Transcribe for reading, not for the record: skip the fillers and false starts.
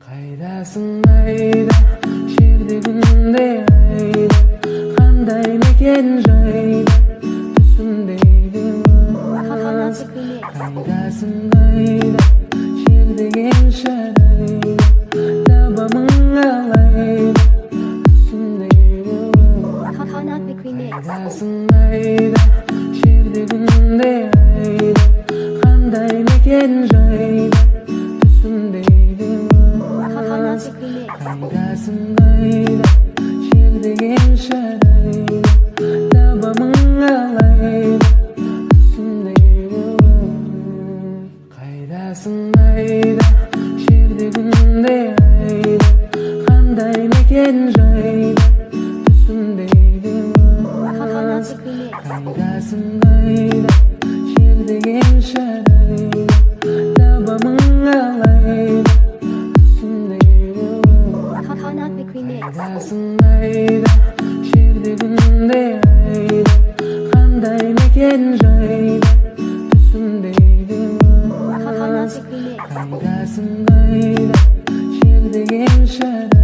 Қайдасың, айда, жерде, күнде, айда, қандай мекен жайда, түсімдегі қыз? Қайдасың, қайда, жерде, шарайда, табамын қалайда түсімдегі қыз? Қайдасың, айда, жерде, күнде, айда, қандай мекен жайда, түсімдегі қыз? Қайдасың, қайда, жерде, шарайда, табамын қалайда түсімдегі қыз? Қайдасың, айда, жерде, күнде, айда, қандай мекен жайда, түсімдегі қыз? Қайдасың, қайда, жерде, шарайда, табамын қалайда түсімдегі қыз? Қайдасың, айда, жерде, күнде, айда, қандай мекен жайда, түсімдегі қыз? Қайдасың, қайда, жерде, шарайда.